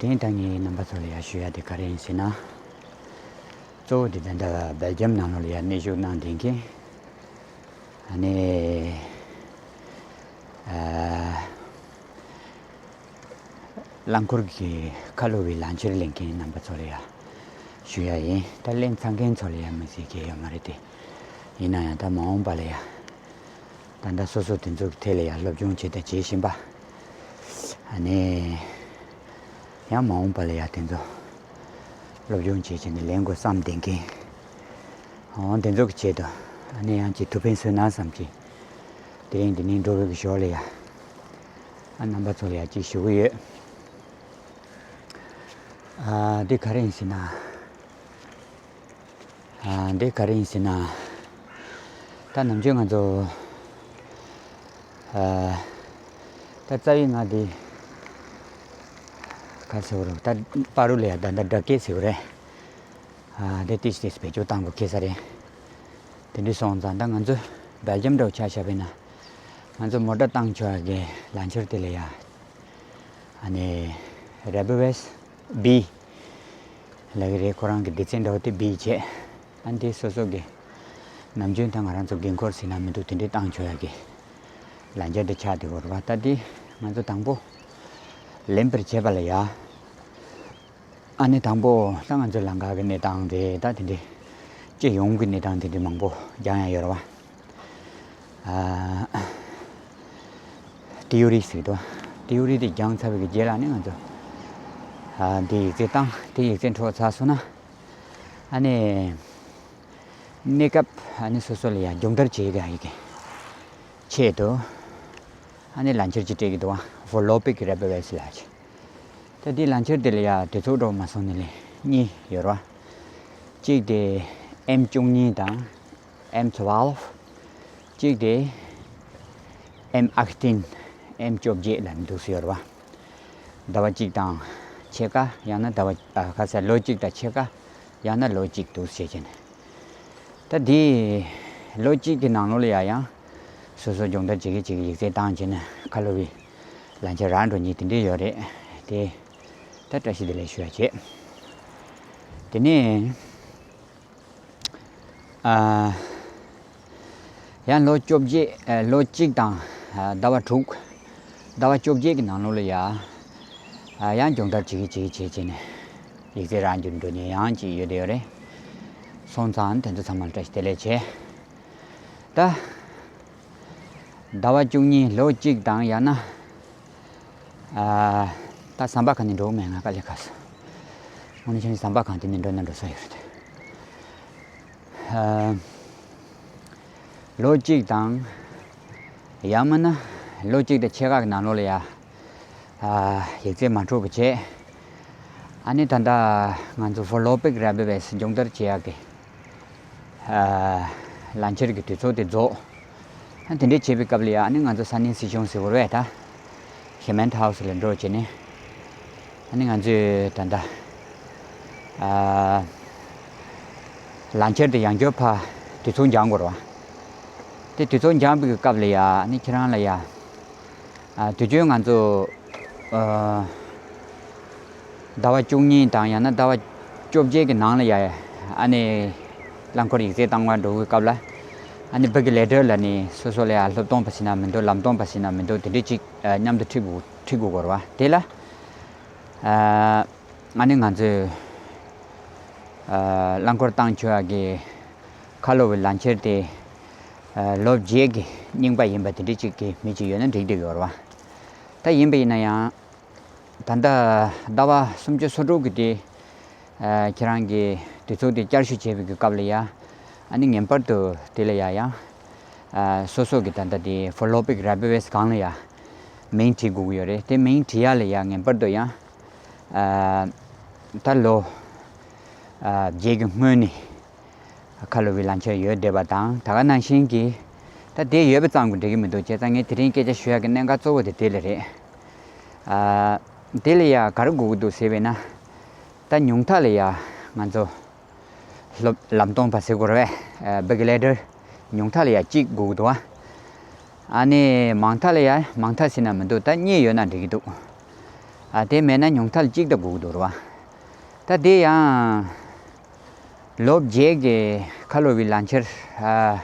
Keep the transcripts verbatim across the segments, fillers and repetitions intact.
དེ་ཡིན་ད་ངས་རྣམ་པ་ཚོ་ལ་ཡ་ཞུ་ཡ་དེ་ག་རེ་ཡིན་ཟེར་ན། གཙོ་བོ་དེ་ད་ལྟ་སྦེལ་ཇམ་ནང་ལོགས་ལ་ཡ་གནས་བཞུགས་གནང་བསྡད་མཁན། ཨ་ནི། ཨ། རླངས་འཁོར་གྱི་ཁ་ལོ་བའི་ལག་འཁྱེར་ལེན་མཁན་རྣམ་པ་ཚོ་ལ་ཡ་ཞུ་ཡ་ཡིན། ད་ལེན་ཚར་མཁན་ཚོ་ལ་ཡ་མི་ཟེར་གྱི་ཡོད་མ་རེད་དེ། ཡིན་ན་ཡང་ད་མ་འོངས་པ་ལ་ཡ། ད་ལྟ་སོ་སོ་དེ་ཚོ་གི་ཐད་ལ་ཡ་སློབ་སྦྱོང་བྱེད་དང་བྱེད་བཞིན་པ། ཨ་ནི། ཡང་མ་འོངས་པ་ལ་ཡ་དེ་ཚོ་སློབ་སྦྱོང་བྱེད་བྱས་ནས་ལེན་དགོས་བསམ་བསྡད་མཁན། འོ་དེ་ཚོ་གི་ཆེད་དུ་ཨ་ནི་ཡང་ཅིག་ཐུགས་ཕན་གསོས་ན་བསམ་གྱི། དེ་རིང་འདི་ནས་འགྲོ་བའི་གི་ཞོར་ལ་ཡ། ཨ་རྣམ་པ་ཚོ་ལ་ཡ་ཅིག་ཞུ་གི་ཡོད། ཨ་འདི་ག་རེ་ཡིན་ཟེར་ན། ཨ་འདི་ག་རེ་ཡིན་ཟེར་ན། ད་ནམ་རྒྱུན་ང་ཚོ། ཨ་ད་རྩ་བའི་ང་འདི། ག་ཟེར་བ་རེད། ད་པ་རུ་ལ་ཡ་ད་ད་སྦྲག་སྐད་ཟེར་བ་རེད། ཨ་འདི་ཏིས་ཏིས་བེད་སྤྱོད་བཏང་དགོས་ཁེལ་ས་རེད། དེ་འདྲ་སོང་ཙང་ད་ང་ཚོ་སྦེལ་ཇམ་འདྲ་བོ་ཆ་བཞག་པ་ཡིན་ན། ང་ཚོ་མོ་ཊ་བཏང་ཆོག་གི་ལག་འཁྱེར་དེ་ལ་ཡ། ཨ་ནི། རེ་བེ་ཝེས་བི། ལབ་ཀྱི་རེད། ཁོ་རང་གི་སྡེ་ཚན་འདྲ་བོ་དེ་བི་བྱས། ཨ་འདི་སོ་སོ་གི། ནམ་རྒྱུན་ད་ང་རང་ཚོ་འགན་འཁུར་ཟེར་ན་མི་འདུག་དེ་འདྲའི་བཏང་ཆོག་ཡ་གི། ལག་འཁྱེར་དེ་ཆགས་བསྡད་ཡོད་རེད་པ། ད་འདི་ང་ཚོ་དང་པོ། ལེན་པར་བྱེད་པ་ལ་ཡ། ཨ་ནི་དང་པོ་ད་ང་ཚོ་ལམ་ཁ་གི་གནས་སྟངས་རེད། ད་དེ་འདྲའི་སྤྱི་ཡོངས་ཀྱི་གནས་སྟངས་དེ་འདྲའི་མང་པོ་སྦྱང་ཡ་ཡོད་རེད་བ། ཨ། ཐི་ཡོ་རི་ཟེར་གྱི་འདུག་ཐི་ཡོ་རི་དེ་སྦྱངས་ཚར་བའི་རྗེས་ལ་ནི་ང་ཚོ། ཨ། འདི་ཡིག་ཚད་བཏང་། དེ་ཡིག་ཚད་འཕྲོ་ཚར་སོང་ན། ཨ་ནི། གནས་སྐབས་ཨ་ནི་སོ་སོ་ལ་ཡ་སྦྱོང་བརྡར་བྱེད་ཀྱི་ཡ་ཡི་གི་ཆེད་དུ། ཨ་ནི་ལག་འཁྱེར་ཅིག་སྤྲད་ཀྱི་འདུག་བ། ཕོ་ལོ་པིག་རེ་བེ་ཝེས་ལབ་ཅིག་ད་འདི་ལག་འཁྱེར་དེ་ལ་ཡ་དུས་ཚོད་འགྲོ་མ་སོང་ནི་ལས་གཉིས་ཡོད་རེད་བ། གཅིག་དེ་ཨེམ་བཅུ་གཉིས་དང་། ཨེམ་ཊུ་ཝེལ་ཝ། གཅིག་དེ་ཨེམ་ཨག་ཏིན། ཨེམ་བཅོ་བརྒྱད་ལ་འདུག་སེ་ཡོད་རེད་བ། ཟླ་བ་གཅིག་དང་ཕྱེད་ཀ། ཡང་ན་ཟླ་བ། ཨ། ཁ་ས་ལོ་གཅིག་དང་ཕྱེད་ཀ། ཡང་ན་ལོ་གཅིག་འདུག་སེ་བྱས་ནས། ད་འདི་ལོ་གཅིག་གི་ནང་ལོགས་ལ་ཡ་ཡང་སོ་སོ་སྦྱོང་བརྡར་བྱེད་ཀྱི་བྱེད་ཀྱི་ཡིག་ཚད་བཏང་བྱས་ནས་ཁ་ལོ་བའི་ལག་འཁྱེར་རག་འགྲོ་མཁན་དེ་འདྲས་ཡོད་རེད་དེ། ད་བཀྲ་ཤིས་བདེ་ལེགས་ཞུ་ཡ་བྱེད། དེ་ནས། ཨ། ཡང་ལོ་བཅོ་བརྒྱད། ཨ། ལོ་གཅིག་དང་ཟླ་བ་དྲུག་ཟླ་བ་བཅོ་བརྒྱད་ཀྱི་ནང་ལོགས་ལ་ཡ། ཨ། ཡང་སྦྱོང་བརྡར་བྱེད་ཀྱི་བྱེད་ཀྱི་བྱེད་བྱས་ནས་ཡིག་ཚད་རག་རྒྱུ་འགྲོ་མཁན་ཡང་ཅིག་ཡོད་དེ་ཡོད་རེད། སོང་ཙང་དེ་ཚོ་ཚང་མ་ལ་བཀྲ་ཤིས་བདེ་ལེགས་བྱེད། ད། ཟླ་བ་བཅུ་གཉིས་ལོ་གཅིག་དང་ཡང་ན། ཨ། ད་ཟམ་པ་གང་ནས་འགྲོ་མེད་ང་དཀའ་ལས་ཁག་སོང་། དངོས་གནས་བྱས་ན་ཟམ་པ་གང་དེ་ནས་འགྲོ་ན་འགྲོ་ས་ཡོད་རེད། ཨ། ལོ་གཅིག་དང་། ཡང་མིན་ན་ལོ་གཅིག་དང་ཕྱེད་ཀ་གི་ནང་ལོགས་ལ་ཡ། ཨ། ཡིག་ཚད་མ་འཕྲོད་པ་བྱས། ཨ་ནི་ད་ལྟ་ང་ཚོ་ཕོ་ལོ་པིག་རེ་བེ་ཝེས་སྦྱོང་བརྡར་བྱེད་ཡག་གི། ཨ། ལག་འཁྱེར་གྱི་དུས་ཚོད་དེ་རྫོགས། ཨ། དེ་འདྲས་བྱེད་པའི་སྐབས་ལ་ཡ་ཨ་ནི་ང་ཚོ་ས་གནས་སྲིད་གཞུང་ཟེར་བ་རེད་ད། ཧི་མན་ཧའུ་སི་ལ་འགྲོ་བྱས་ནས། ཨ་ནི་ང་ཚོས་ད་ལྟ། ཨ། ལག་འཁྱེར་དེ་ཡང་བསྐྱར་ཕར་དུས་ཚོད་འགྱངས་དགོས་རེད་བ། དེ་དུས་ཚོད་འགྱངས་པའི་སྐབས་ལ་ཡ་ཨ་ནི་ཁྱེད་རང་ལ་ཡ། ཨ། དུས་རྒྱུན་ང་ཚོ། ཨ། ཟླ་བ་བཅུ་གཉིས་དང་ཡང་ན་ཟླ་བ་བཅོ་བརྒྱད་ཀྱི་ནང་ལ་ཡ། ཨ་ནི། རླངས་འཁོར་ཡིག་ཚད་བཏང་བར་འགྲོ་བའི་སྐབས་ལ། ཨ་ནི་བི་གི་ལེ་ཊར་ལ་ནི་སོ་སོ་ལ་ཡ་སློབ་སྟོན་པ་ཟེར་ན་མི་འདུག་ལམ་སྟོན་པ་ཟེར་ན་མི་འདུག་དེ་འདྲས་ཅིག་ཨ། མཉམ་དུ་ཁྲིད་དགོས་ཁྲིད་དགོས་དགོས་རེད་བ། དེ་ལ། ཨ། ཨ་ནི་ང་ཚོས། ཨ། རླངས་འཁོར་བཏང་ཆོག་ཡག་གི་ཁ་ལོ་བའི་ལག་འཁྱེར་དེ། ཨ། ལོ་བརྒྱད་ཀྱི་རྙིང་པ་ཡིན་པ་དེ་འདྲས་ཅིག་གི་མི་ཅིག་ཡོད་ན་འགྲིག་འགྲིག་ཡོད་རེད་བ། ད་ཡིན་པ་ཡིན་ན་ཡང་། ད་ལྟ་ཟླ་བ་སུམ་ཅུ་སོ་དྲུག་གི་དེ། ཨ། ཁྱེད་རང་གི་དུས་ཚོད་དེ་བསྐྱར་ཞིབ་བྱེད་པའི་གི་སྐབས་ལ་ཡ། ཨ་ནི་ངེས་པར་དུ་དེ་ལ་ཡ་ཡང་། ཨ། སོ་སོ་གི་ད་ལྟ་དེ་ཕོ་ལོ་པིག་རེ་བེ་ཝེས་སྒང་ལ་ཡ། མིང་བྲིས་དགོས་ཀྱི་ཡོད་རེད། དེ་མིང་བྲིས་ཡ་ལ་ཡ་ངེས་པར་དུ་ཡང་། ཨ། ད་ལོ། ཨ། བརྒྱད་ཀྱི་སྔོན་ནས་ཁ་ལོ་བའི་ལག་འཁྱེར་ཡོད་བསྡད་པ་དང་ད་ག་ནང་བཞིན་གྱི། ད་དེ་ཡོད་པ་ཙམ་གྱིས་འགྲིག་གི་མི་འདུག་བྱས་ཙང་ངས་དེ་རིང་སྐད་ཆ་ཞུ་ཡག་གི་གནད་འགག་གཙོ་བོ་དེ་དེ་ལ་རེད། ཨ། དེ་ལ་ཡ་ག་རེ་དགོས་ཀྱི་འདུག་ཟེར་བས་ན། ད་ཉུང་མཐའ་ལ་ཡ་ང་ཚོ། སློབ་ལམ་སྟོན་པ་ཟེར་དགོས་རེད་པས། ཨ། བི་གི་ལེ་ཊར་ཉུང་མཐའ་ལ་ཡ་གཅིག་དགོས་ཀྱི་འདུག་བ། ཨ་ནི་མང་མཐའ་ལ་ཡ་མང་མཐའ་ཟེར་ན་མི་འདུག་ད་གཉིས་ཡོད་ན་འགྲིག་གི་འདུག་ཨ་དེ་མེད་ན་ཉུང་མཐར་གཅིག་ད་དགོས་ཀྱི་འདུག་རེད་བ། ད་དེ་ཡང་ལོ་བརྒྱད་ཀྱི་ཁ་ལོ་བའི་ལག་འཁྱེར་ཨ་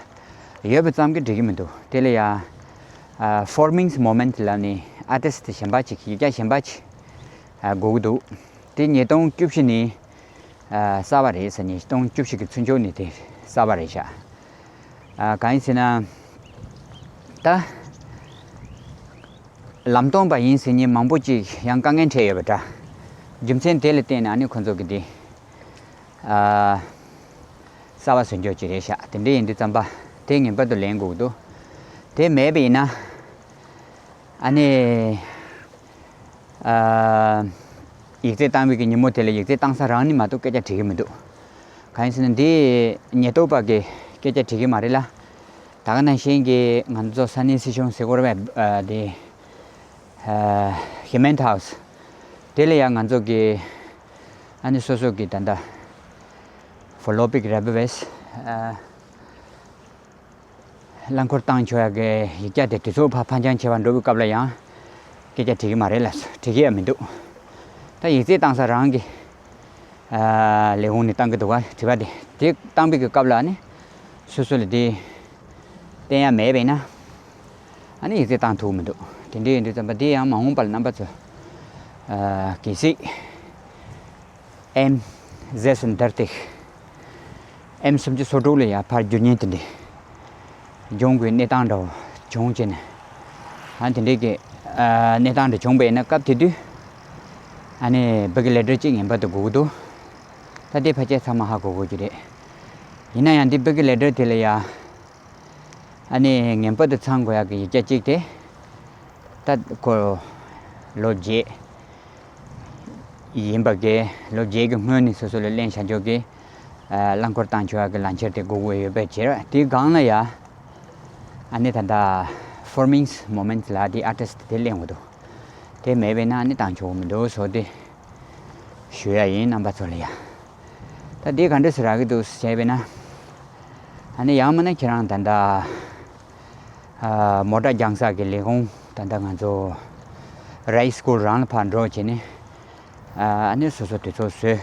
ཡོད་པ་ཙམ་གྱིས་འགྲིག་གི་མི་འདུག་དེ་ལ་ཡང་ཨ་forming moment ལབ་ནས་artist གཞན་པ་ཅིག་ཡིག་ཆ་གཞན་པ་ཅིག་ཨ་དགོས་ཀྱི་འདུག་དེ་ཉིས་སྟོང་བཅུ་བཞི་ནས་ཨ་གསར་པ་རེད་ཟེར། ཉིས་སྟོང་བཅུ་བཞི་གི་ཚུན་ཆད་ནས་དེ་གསར་པ་རེད་ཤག་ཨ་གང་ཡིན་ཟེར་ན། ད་ལམ་སྟོན་པ་ཡིན་ཟེར་མཁན་མང་པོ་ཅིག་ཡང་དཀའ་ངལ་འཕྲད་ཡོད་པ་འདྲ། རྒྱུ་མཚན་དེ་ལ་བརྟེན་ནས་ཨ་ནི་ཁོང་ཚོ་གི་དེ་ཨ་གསར་པ་བཟོ་འཇོག་ཅིག་རེད་ཤག་དེ་འདྲ་ཡིན་དུས་ཙམ་པ་དེ་ངེས་པར་དུ་ལེན་དགོས་ཀྱི་འདུག་དེ་མེད་པ་ཡིན་ན་ཨ་ནི་ཨ་ཡིག་ཚད་བཏང་བའི་གི་ཉིན་མོ་དེ་ལ་ཡིག་ཚད་བཏང་ས་རང་ནི་མ་གཏོགས་སྐད་ཆ་དྲི་གི་མི་འདུག་གང་ཡིན་ཟེར་ན་འདི་ཉེན་རྟོག་པ་གི་སྐད་ཆ་དྲི་གི་མ་རེད་ལ། ད་ག་ནང་བཞིན་གྱི་ང་ཚོ་ས་གནས་སྲིད་གཞུང་ཟེར་དགོས་རེད་པས། ཨ་དེ་ཨ་ཧི་མན་ཧའུ་སི་དེ་ལ་ཡང་ང་ཚོ་གི་ཨ་ནི་སོ་སོ་གི་ད་ལྟ་ཕོ་ལོ་པིག་རེ་བེ་བེས་ཨ་རླངས་འཁོར་བཏང་ཆོག་ཡ་གི་ཡིག་ཆ་དེ་དུས་ཚོད་ཕར་ཕར་འགྱངས་བྱེད་པར་འགྲོ་བའི་སྐབས་ལ་ཡང་སྐད་ཆ་དྲི་གི་མ་རེད་ལ། དྲི་གི་ཡ་མི་འདུག་ད་ཡིག་ཚད་བཏང་ས་རང་གི་ཨ་ལས་ཁུངས་ནས་བཏང་གི་འདུག་ག་དྲི་བ་དེ་དེ་བཏང་པའི་གི་སྐབས་ལ་ནི་སོ་སོ་ལ་དེ་བསྟན་ཡ་མེད་པས་ན་ཨ་ནི་ཡིག་ཚད་བཏང་ཐུབ་མི་འདུག་དེ་འདྲ་ཡིན་དུས་ཙམ་པ་དེ་ཡང་མ་འོངས་པ་ལ་རྣམ་པ་ཚོ་ཨ་གལ་སྲིད་ཨེམ་བཟོས་སུ་འདར་ཏེ་ཨེམ་སུམ་ཅུ་སོ་དྲུག་ལ་ཡང་ཕར་བསྒྱུར་ཉེན་དེ་འདྲ་འབྱུང་དགོས་གནས་སྟངས་འདྲ་བོ་བྱུང་བྱས་ནས་ཨ་དེ་འདྲའི་གི་ཨ་གནས་སྟངས་འདྲ་བྱུང་བས་ན་སྐབས་དེ་དུས་ཨ་ནི་བི་གི་ལེ་ཊར་གཅིག་ངེས་པར་དུ་དགོས་ཀྱི་འདུག་ད་དེ་ཕལ་ཆེར་ཚང་མ་ཧ་གོ་དགོས་ཀྱི་རེད། ཡིན་ན་ཡང་འདི་བི་གི་ལེ་ཊར་དེ་ལ་ཡང་ཨ་ནི་ངེས་པར་དུ་ཚང་དགོས་ཡག་གི་ཡིག་ཆ་གཅིག་དེ་ད་ཁོ་ལོ་བརྒྱད་ཡིན་པ་གི་ལོ་བརྒྱད་ཀྱི་སྔོན་ནས་སོ་སོ་ལ་ལེན་བྱ་འཇོག་གི་ཨ་རླངས་འཁོར་བཏང་ཆོག་ཡག་གི་ལག་འཁྱེར་དེ་དགོས་ཀྱི་ཡོད་པའི་ཕྱིར། དེའི་སྒང་ལ་ཡ་ཨ་ནི་ད་ལྟ་ཕོར་མིང་མོ་མེན་ཊི་ལ་དེ་ཨར་ཊིསི་ཊི་དེ་ལེན་དགོས་འདུག་དེ་མེད་པས་ན་ཨ་ནི་བཏང་ཆོག་གི་མི་འདུག་བཟོ་དེ་ཞུ་ཡ་ཡིན་རྣམ་པ་ཚོ་ལ་ཡ། ད་དེ་ག་འདྲ་སེ་རག་གི་འདུག་ཟེར་བས་ན། ཨ་ནི་ཡང་མིན་ན་ཁྱེད་རང་ད་ལྟ་ཨ་མོ་ཊ་རྒྱང་ས་གི་ལས་ཁུངས་ད་ལྟ་ང་ཚོ་རའི་སི་ཀུལ་རང་ལ་ཕར་འགྲོ་བྱས་ནས་ཨ་ནི་སོ་སོ་དུས་ཚོད་བཟོས།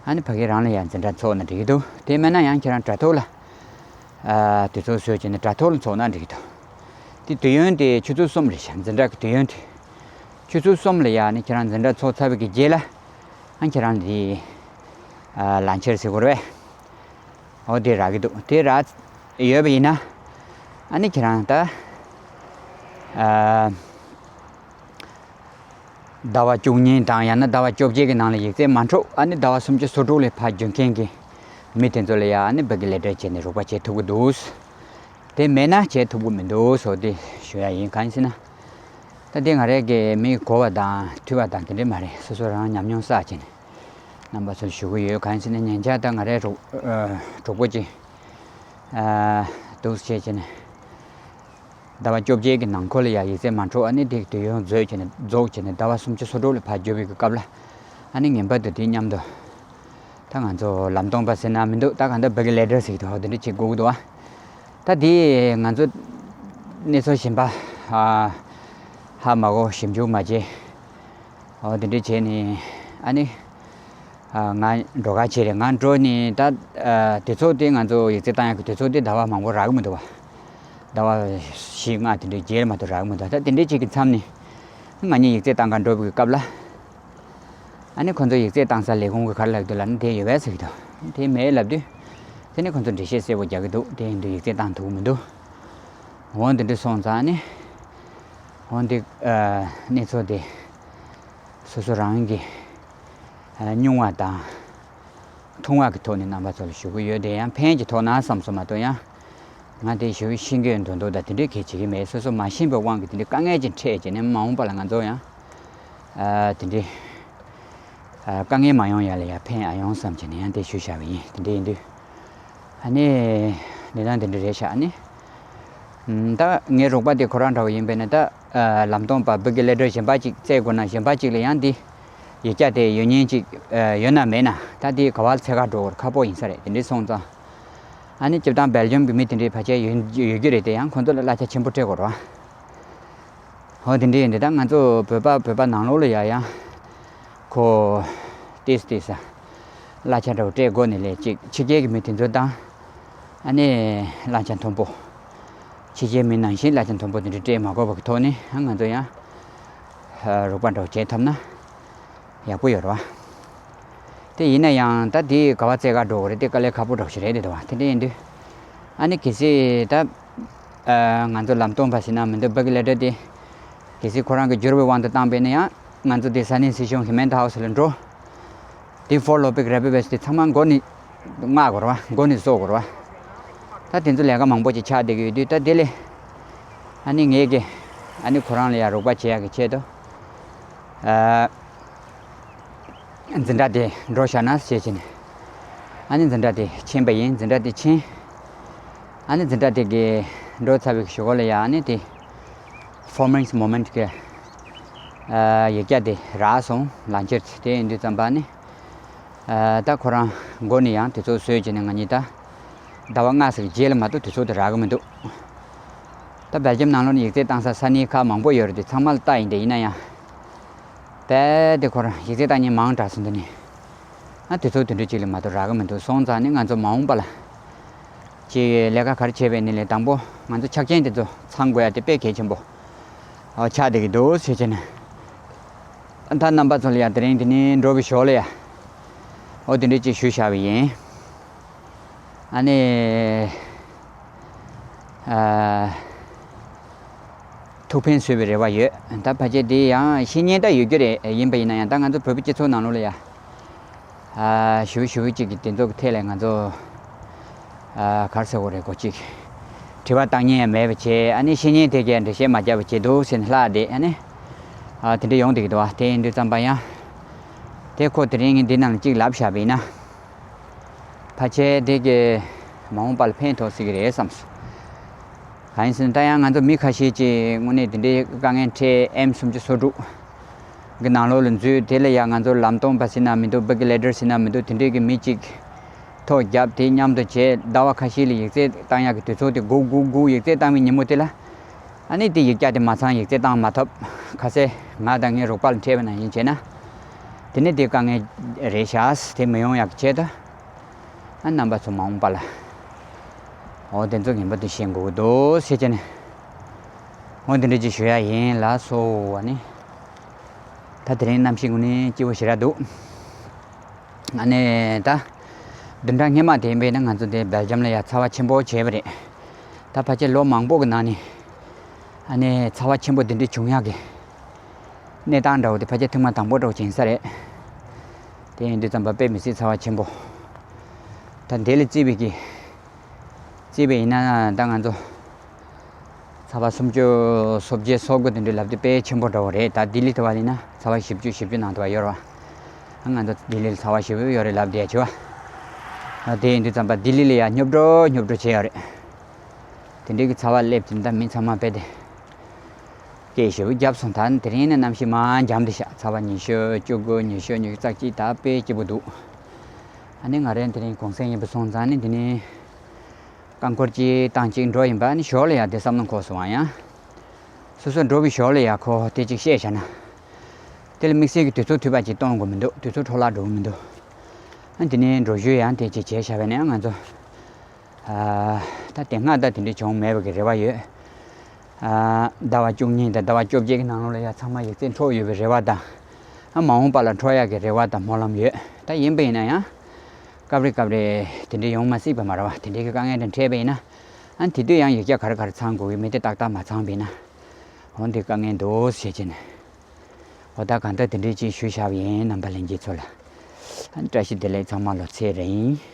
ཨ་ནི་ཕ་གི་རང་ལ་ཡང་འཛིན་གྲྭ་ཚོགས་ན་འགྲིག་གི་འདུག་དེ་མིན་ན་ཡང་ཁྱེད་རང་དྲ་ཐོག་ལ་ཨ་དུས་ཚོད་བཟོས་བྱས་ནས་དྲ་ཐོག་ལ་ཚོགས་ན་འགྲིག་གི་འདུག་དེ་དུས་ཡུན་དེ་ཆུ་ཚོད་གསུམ་རེད་ཤག་འཛིན་གྲྭ་གི་དུས་ཡུན་དེ། ཆུ་ཚོད་གསུམ་ལ་ཡ་ནི་ཁྱེད་རང་འཛིན་གྲྭ་ཚོགས་ཚར་བའི་གི་རྗེས་ལ་ཨ་ཁྱེད་རང་ལ་དེ་ཨ་ལག་འཁྱེར་ཟེར་དགོས་རེད་པས། འོ་དེ་རག་གི་འདུག་དེ་རག་ཡོད་པ་ཡིན་ན་ཨ་ནི་ཁྱེད་རང་ད་ཨ་ཟླ་བ་བཅུ་གཉིས་དང་ཡང་ན་ཟླ་བ་བཅོ་བརྒྱད་ཀྱི་ནང་ལ་ཡིག་ཚད་མ་འཕྲོད་ཨ་ནི་ཟླ་བ་སུམ་ཅུ་སོ་དྲུག་ལ་ཕར་བསྒྱུར་མཁན་གྱི་མི་དེ་ཚོ་ལ་ཡ་ཨ་ནི་བི་གི་ལེ་ཊར་བྱས་ནས་རོགས་པ་བྱེད་ཐུབ་ཀྱི་འདུག་དེ་མེད་ན་བྱེད་ཐུབ་ཀྱི་མི་འདུག་བཟོ་དེ་ཞུ་ཡ་ཡིན། གང་ཡིན་ཟེར་ན། ད་དེ་ང་རའི་གི་མི་གོ་བ་དང་ཐོས་པ་དང་དེ་འདྲ་མ་རེད། སོ་སོ་རང་ཉམས་མྱོང་བསགས་བྱས་ནས་རྣམ་པ་ཚོར་ཞུ་གི་ཡོད། གང་ཡིན་ཟེར་ན་ཉེ་ཆར་ད་ང་རའི་གྲོགས་ཨ་གྲོགས་པོ་ཅིག་ཨ་འདུག་སེ་བྱས་བྱས་ནས་ཟླ་བ་བཅོ་བརྒྱད་ཀྱི་ནང་འཁོད་ལ་ཡ་ཡིག་ཚད་མ་འཕྲོད་ཨ་ནི་དེ་དུས་ཡུན་རྫོགས་བྱས་ནས་རྫོགས་བྱས་ནས་ཟླ་བ་སུམ་ཅུ་སོ་དྲུག་ལ་ཕར་བསྒྱུར་བའི་གི་སྐབས་ལ་ཨ་ནི་ངེས་པར་དུ་དེ་མཉམ་དུ། ད་ང་ཚོ་ལམ་སྟོན་པ་ཟེར་ན་མི་འདུག་ད་གང་ལྟར་བི་གི་ལེ་ཊར་ཟེར་གྱི་འདུག་དེ་འདྲ་བྱེད་དགོས་ཀྱི་འདུག་ཨ། ད་དེ་ང་ཚོ་གནས་ཚུལ་གཞན་པ་ཨ་ཧ་མ་གོ་ཞིབ་འཇུག་མ་བྱས། འོ་དེ་འདྲ་བྱས་ནས་ཨ་ནི་ཨ་ང་འགྲོ་ག་བྱས་རེད། ང་འགྲོ་ནས་ད་ཨ་དུས་ཚོད་དེ་ང་ཚོ་ཡིག་ཚད་བཏང་ཡག་གི་དུས་ཚོད་དེ་ཟླ་བ་མང་པོ་རག་གི་མི་འདུག་བ། ཟླ་བ་བཞི་ལྔ་དེ་འདྲའི་རྗེས་མ་གཏོགས་རག་གི་མི་འདུག་ད་དེ་འདྲའི་ཅིག་གི་མཚམས་ནས་ང་གཉིས་ཡིག་ཚད་བཏང་ག་འགྲོ་བའི་སྐབས་ལ། ཨ་ནི་ཁོ་ཚོ་ཡིག་ཚད་བཏང་ས་ལས་ཁུངས་ཀྱི་ག་རེ་ལབ་འདུག་ལབ་ན་དེ་ཡོད་པས་ཟེར་གྱི་འདུག་དེ་མེད་ལབ་དུས། དེ་ནི་ཁོ་ཚོ་འགྲེལ་བཤད་གསལ་པོ་རྒྱག་གི་འདུག་དེ་ཡིན་དུས་ཡིག་ཚད་བཏང་ཐུབ་ཀྱི་མི་འདུག་འོ་འདི་འདྲ་སོང་ཙང་ནི། འོ་འདི་ཨ་གནས་ཚུལ་དེ་སོ་སོ་རང་གི་ཨ་མྱོང་བ་དང་། མཐོང་བ་གི་ཐོག་ནས་རྣམ་པ་ཚོ་ལ་ཞུ་གི་ཡོད། དེ་ཡང་ཕན་གྱི་ཐོག་ན་བསམ་སོང་མ་གཏོགས་ཡང་། ང་དེ་ཞུ་ཤེས་ཀྱི་འདུག་འདུག་ད་དེ་འདྲའི་གལ་ཆེ་གི་མེད། སོ་སོ་མ་ཤེས་པའི་དབང་གིས་དེ་འདྲའི་དཀའ་ངལ་ཅིག་འཕྲད་བྱས་ནས་མ་འོངས་པ་ལ་ང་ཚོ་ཡང་ཨ་དེ་འདྲའི་ཨ་དཀའ་ངལ་མ་ཡོང་ཡ་ལ་ཡ་ཕན་ཨ་ཡོང་བསམ་བྱས་ནས་ཡང་དེ་ཞུས་བཞག་པ་ཡིན། དེ་འདྲ་ཡིན་དུས་ཨ་ནི་གནས་སྟངས་དེ་འདྲ་རེད་ཤག་ཨ་ནི་ད་ངའི་རོགས་པ་དེ་ཁོ་རང་འདྲ་བོ་ཡིན་པས་ན་ད། ལམ་སྟོན་པ་བི་གི་ལེ་ཊར་གཞན་པ་ཅིག་བཙལ་དགོས་ན་གཞན་པ་ཅིག་ལ་ཡང་འདི་ཡིག་ཆ་དེ་ཡོད་མཁན་ཅིག་ཡོད་ན་མེད་ན་ད་འདི་ག་བ་འཚོལ་ག་འགྲོ་དགོས་ཁག་པོ་ཡིན་ས་རེད། དེ་འདྲའི་སོང་ཙང་ཨ་ནི་སྤྱིར་བཏང་སྦེལ་ཇམ་གྱི་མི་དེ་འདྲའི་ཕལ་ཆེར་ཡོད་ཡོད་རྒྱུ་རེད་དེ་ཡང་ཁོང་ཚོ་ལ་གླ་ཆ་ཆེན་པོ་སྤྲད་དགོས་རེད་བ། ཧོ་དེ་འདྲའི་ཡིན་དེ་ད་ང་ཚོ་བོད་པ་བོད་པ་ནང་ལོགས་ལ་ཡ་ཡང་ ཁོ་ཏིས་ཏིས་ས་གླ་ཆ་འདྲ་བོ་སྤྲད་དགོས་ནི་ལས་ཅིག་ཕྱི་རྒྱལ་གྱི་མི་དེ་ཚོ་དང་། ཨ་ནི་གླ་ཆ་མཐོན་པོ། ཕྱི་རྒྱལ་མི་ནང་བཞིན་གླ་ཆ་མཐོན་པོ་དེ་འདྲ་སྤྲད་མ་དགོས་པ་གི་ཐོག་ནས། ཨ་ང་ཚོ་ཡང་རོགས་པ་འདྲ་བོ་བྱེད་ཐུབ་ན་ཡག་པོ་ཡོད་རེད་བ། དེ་ཡིན་ན་ཡང་ད་དེ་ག་བ་བཙལ་ག་འགྲོ་དགོས་རེད། དེ་དཀའ་ལས་ཁག་པོ་འདྲ་བོ་ཞིག་རེད་དེ་བ། དེ་འདྲ་ཡིན་དུས་ཨ་ནི་གལ་སྲིད་ད་ཨ་ང་ཚོ་ལམ་སྟོན་པ་ཟེར་ན་མི་འདུག་བྷག་གི་ལེ་ཊར་དེ་གལ་སྲིད་ཁོ་རང་གི་འགྱུར་བའི་དབང་དུ་བཏང་པས་ན་ཡང་། ང་ཚོ་དེ་ས་གནས་སྲིད་གཞུང་ཧི་མན་ད་ཧའུ་སི་ལ་འགྲོ། དེ་ཧྥོར་ལོ་པིག་རེ་པི་བེ་སི་དེ་ཚང་མ་མགོ་ནས་མངགས་དགོས་རེད་བ། མགོ་ནས་བཟོ་དགོས་རེད་བ། ད་དེ་ཚོ་ལས་ཀ་མང་པོ་ཅིག་ཆགས་བསྡད་ཀྱི་ཡོད་དུས། ད་དེ་ལས་ཨ་ནི་ངས་ཀྱི་ཨ་ནི་ཁོ་རང་ལ་ཡང་རོགས་པ་བྱེད་ཡག་གི་ཆེད་དུ། ཨ། འཛིན་གྲྭ་དེ་འགྲོ་བཞག་ན་ཞེས་བྱས་ནས། ཨ་ནི་འཛིན་གྲྭ་དེ་ཕྱིན་པ་ཡིན། འཛིན་གྲྭ་དེ་ཕྱིན། ཨ་ནི་འཛིན་གྲྭ་དེ་གི་འགྲོ་ཚར་བའི་གཞུག་གུ་ལ་ཡ་ཨ་ནི་དེ་Four Minutes Movement གི་ཨ་ཡིག་བརྒྱ་དེ་རག་སོང་། ལག་འཁྱེར་དེ་ཡིན་དུས་ཙམ་པ་ནི། ཨ་ད་ཁོ་རང་མགོ་ནས་ཡང་དུས་ཚོད་བཟོས་བྱས་ནས་ང་གཉིས་ད་ཟླ་བ་ལྔ་ཙམ་གྱི་རྗེས་ལ་མ་གཏོགས་དུས་ཚོད་དེ་རག་གི་མི་འདུག་ད་སྦེལ་ཇམ་ནང་ལོགས་ནས་ཡིག་ཚད་བཏང་ས་ས་གནས་ཁག་མང་པོ་ཡོད་རེད་དེ། ཚང་མ་ལ་ལྟ་ཡིན་དེ། ཡིན་ན་ཡང་རྦད་དེ་ཁོ་རང་ཡིག་ཚད་བཏང་མཁན་མང་དྲགས་སོང་། འདི་ནས་ཨ་དུས་ཚོད་དེ་འདྲ་ཅིག་ལས་མ་གཏོགས་རག་གི་མི་འདུག་སོང་ཙང་ནི་ང་ཚོ་མ་འོངས་པ་ལ་ཅིག་ལས་ཀ་ག་རེ་བྱས་པ་ཡིན་ནའི་དང་པོ་ང་ཚོ་ཆ་རྐྱེན་དེ་ཚོ་ཚང་དགོས་ཡ་དེ་དཔེ་གལ་ཆེན་པོ་ཨ་ཆགས་བསྡད་ཀྱི་འདུག་ཟེར་བྱས་ནས། ཨ་ད་རྣམ་པ་ཚོ་ལ་ཡ་དེ་རིང་འདི་ནས་འགྲོ་བའི་ཞོར་ལ་ཡ་ཨོ་དེ་འདྲ་ཅིག་ཞུས་བཞག་པ་ཡིན། ཨ་ནི། ཨ། ཐུགས་ཕན་གསོས་པའི་རེ་བ་ཡོད། ད་ཕལ་ཆེར་དེ་ཡང་བཤེས་གཉེན་ད་ཡོད་རྒྱུ་རེད། ཡིན་པ་ཡིན་ན་ཡང་ད་ང་ཚོ་བོད་པའི་སྤྱི་ཚོགས་ནང་ལོགས་ལ་ཡ། ཨ། ཞེ་པོ་ཞེ་པོ་ཅིག་གི་དེ་ཚོ་གི་ཐད་ལ་ང་ཚོ། ཨ། ག་རེ་ཟེར་དགོས་རེད། གོ་ཅིག་དྲི་བ་བཏང་མཁན་ཡང་མེད་པ་བྱས། ཨ་ནི་བཤེས་གཉེན་དེ་གས་འགྲེལ་བཤད་མ་རྒྱབ་པ་བྱས་འདུག་ཟེར་ནས་ལྷག་བསྡད། ཨ་ནི། ཨ། དེ་འདྲ་ཡོང་བསྡད་ཀྱི་འདུག་ཨ་དེ་ཡིན་དུས་ཙམ་པ་ཡང་། དེ་ཁོ་དེ་རིང་ངས་འདི་ནང་ལ་ཅིག་ལབ་བཞག་པ་ཡིན་ན། ཕལ་ཆེར་དེ་གས་མ་འོངས་པ་ལ་ཕན་ཐོགས་སྲིད་ཀྱི་རེད་བསམས། གང་ཡིན་ཟེར་ན་ད་ཡང་ང་ཚོ་མི་ཁ་ཤས་ཀྱིས་དངོས་གནས་དེ་འདྲའི་དཀའ་ངལ་འཕྲད། ཨེམ་སུམ་ཅུ་སོ་དྲུག་གི་ནང་ལོགས་ལ་འཛུལ། དེ་ལ་ཡང་ང་ཚོ་ལམ་སྟོན་པ་ཟེར་ན་མི་འདུག་བྷག་གི་ལེ་ཊར་ཟེར་ན་མི་འདུག་དེ་འདྲའི་གི་མི་གཅིག་ཐོ་བརྒྱབ། དེ་མཉམ་དུ་བྱས། ཟླ་བ་ཁ་ཤས་ལ་ཡིག་ཚད་བཏང་ཡག་གི་དུས་ཚོད་དེ་སྒུག་སྒུག་སྒུག་ཡིག་ཚད་བཏང་བའི་ཉིན་མོ་དེ་ལ། ཨ་ནི་དེ་ཡིག་བརྒྱ་དེ་མ་ཚང་། ཡིག་ཚད་བཏང་མ་ཐུབ། ཁ་སང་ང་དང་ངའི་རོགས་པ་ལ་འཕྲད་པ་ནང་བཞིན་བྱས་ན། དེ་ནི་དེ་དཀའ་ངལ་རེད་ཤག་དེ་མི་ཡོང་ཡག་གི་ཆེད་དུ། ཨ་རྣམ་པ་ཚོ་མ་འོངས་པ་ལ་འོ་དེ་ཚོ་ངན་པ་དེ་ཤེས་དགོས་ཀྱི་འདུག་ཟེར་བྱས་ནས། འོ་དེ་འདྲ་ཅིག་ཞུ་ཡ་ཡིན་ལགས་སོ། ཨ་ནི་ད་དེ་རིང་གནམ་གཤིས་དངོས་གནས་སྐྱིད་པོ་ཞེ་དྲག་འདུག་ཨ་ནི་ད་བདུན་ཕྲག་སྔོན་མ་དེ་ཡིན་པས་ན་ང་ཚོ་འདི་སྦེལ་ཇམ་ལ་ཡ་ཚ་བ་ཆེན་པོ་བྱས་པ་རེད། ད་ཕལ་ཆེར་ལོ་མང་པོ་གི་ནང་ནས་ཨ་ནི་ཚ་བ་ཆེན་པོ་འདི་འདྲ་བྱུང་ཡག་གི་གནས་སྟངས་འདྲ་བོ་དེ་ཕལ་ཆེར་ཐེངས་མ་དང་པོ་འདྲ་བོ་ཅིག་ཡིན་ས་རེད། དེ་ཡིན་དུས་ཙམ་པ་དཔེ་མི་སྲིད་ཚ་བ་ཆེན་པོ། ད་འདི་ལ་བརྩིས་པའི་གི་བརྩིས་པ་ཡིན་ན་ད་ང་ཚོ་ཚ་བ་སུམ་ཅུ་སོ་བརྒྱད་སོ་དགུ་དེ་འདྲའི་ལབ་དུས་དཔེ་ཆེན་པོ་འདྲ་བོ་རེད། ད་ལྡི་ལི་དེ་བ་ཡིན་ན་ཚ་བ་བཞི་བཅུ་བཞི་བཅུ་ནང་དུ་བ་ཡོད་རེད་བ། ང་ཚོ་ལྡི་ལི་ལ་ཚ་བ་བཞི་བཅུ་ཡོད་རེད་ལབ་བསྡད་བྱས་བ། ཨ་དེ་ཡིན་དུས་ཙམ་པ་ལྡི་ལི་ལ་ཡ་སྙོབ་འགྲོ་སྙོབ་འགྲོ་བྱས་ཡོད་རེད། དེ་འདྲའི་གི་ཚ་བ་སླེབས་དུས་ད་མི་ཚང་མ་དཔེ་དེ་སྐད་ཞེ་པོ་བརྒྱབ་སོང་། ད་དེ་རིང་ནི་གནམ་གཤིས་མར་འཇམ་དེ་ཤག་ཚ་བ་ཉི་ཤུ་བཅུ་དགུ་ཉི་ཤུ་ཉི་ཤུ་རྩ་གཅིག་ད་དཔེ་སྐྱིད་པོ་འདུག་ཨ་ནི་ང་རང་དེ་རིང་གུང་སེང་ཡིན་པ་སོང་ཙང་ནི་འདི་ནས་རྐང་འཁོར་གཅིག་བཏང་གཅིག་འགྲོ་ཡིན་པ། ཨ་ནི་ཞོར་ལ་ཡ་དེ་བསམ་བློ་འཁོར་སོང་བ་ཡང་། སོ་སོ་འགྲོ་བའི་ཞོར་ལ་ཡ་ཁོ་དེ་གཅིག་བཤད་བཞག་ན། དེ་ལ་དམིགས་བསལ་གྱི་དུས་ཚོད་འཐུས་པ་ཅིག་གཏོང་དགོས་མི་འདུག་དུས་ཚོད་འཕྲོ་བརླག་འགྲོ་གི་མི་འདུག་ཨ་འདི་ནས་འགྲོ་ཞུས་ཡང་དེ་གཅིག་བྱས་བཞག་པས་ན་ང་ཚོ། ཨ་ད་དེ་སྔ་ད་དེ་འདྲ་བྱུང་མེད་པ་གི་རེ་བ་ཡོད། ཨ་ཟླ་བ་བཅུ་གཉིས་དང་ཟླ་བ་བཅོ་བརྒྱད་ཀྱི་ནང་ལོགས་ལ་ཡ་ཚང་མ་ཡིག་ཚད་འཕྲོ་ཡོད་པའི་རེ་བ་དང་། ཨ་མ་འོངས་པ་ལ་འཕྲོ་ཡག་གི་རེ་བ་དང་སྨོན་ལམ་ཡོད། ད་ཡིན་པ་ཡིན་ན་ཡང་། སྐབས་རེ་སྐབས་རེ་དེ་འདྲ་ཡོང་མ་སྲིད་པ་མ་རེད་བ། དེ་འདྲའི་གི་དཀའ་ངལ་དང་འཕྲད་པ་ཡིན་ན། ཨ་དེ་དུས་ཡང་ཡིག་བརྒྱ་ག་རེ་ག་རེ་ཚང་དགོས་ཀྱི་མི་དེ་ཏག་ཏག་མ་ཚང་པ་ཡིན་ན། འོ་འདི་དཀའ་ངལ་འདུག་ཟེར་བྱས་ནས། འོ་ད་གང་ལྟར་དེ་འདྲའི་ཅིག་ཞུས་བཞག་པ་ཡིན། རྣམ་པ་ལྷན་རྒྱས་ཚོ་ལ། ཨ་བཀྲ་ཤིས་བདེ་ལེགས། ཚང་མ་ལོ་ཚེ་རིང་།